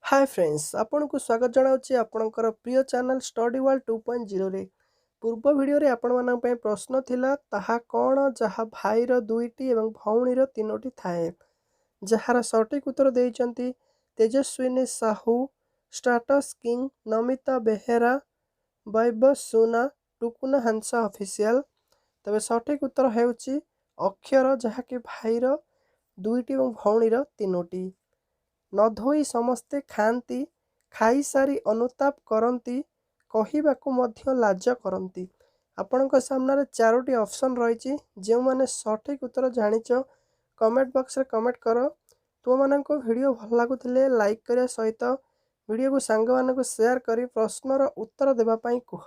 ହାଏ friends, ଆପଣଙ୍କୁ ସ୍ୱାଗତ ଜଣାଉଛି ଆପଣଙ୍କର ପ୍ରିୟ ଚ୍ୟାନେଲ୍ ଷ୍ଟଡି ୱାର୍ଲଡ 2.0ରେ। ପୂର୍ବ ଭିଡ଼ିଓରେ ଆପଣମାନଙ୍କ ପାଇଁ ପ୍ରଶ୍ନ ଥିଲା, ତାହା କ'ଣ ଯାହା ଭାଇର ଦୁଇଟି ଏବଂ ଭଉଣୀର ତିନୋଟି ଥାଏ? ଯାହାର ସଠିକ୍ ଉତ୍ତର ଦେଇଛନ୍ତି ତେଜସ୍ୱିନୀ ସାହୁ, ଷ୍ଟାଟସ୍ କିଙ୍ଗ, ନମିତା ବେହେରା, ବୈବ ସୁନା, ଟୁକୁନା ହାଂସା ଅଫିସିଆଲ। ତେବେ ସଠିକ୍ ଉତ୍ତର ହେଉଛି ଅକ୍ଷର, ଯାହାକି ଭାଇର ଦୁଇଟି ଏବଂ ଭଉଣୀର ତିନୋଟି। ନ ଧୋଇ ସମସ୍ତେ ଖାଆନ୍ତି, ଖାଇସାରି ଅନୁତାପ କରନ୍ତି, କହିବାକୁ ମଧ୍ୟ ଲାଜ କରନ୍ତି। ଆପଣଙ୍କ ସାମ୍ନାରେ ଚାରୋଟି ଅପସନ୍ ରହିଛି। ଯେଉଁମାନେ ସଠିକ୍ ଉତ୍ତର ଜାଣିଛ, କମେଣ୍ଟ ବକ୍ସରେ କମେଣ୍ଟ କର। ତୁମମାନଙ୍କୁ ଭିଡ଼ିଓ ଭଲ ଲାଗୁଥିଲେ ଲାଇକ୍ କରିବା ସହିତ ଭିଡ଼ିଓକୁ ସାଙ୍ଗମାନଙ୍କୁ ସେୟାର କରି ପ୍ରଶ୍ନର ଉତ୍ତର ଦେବା ପାଇଁ କୁହ।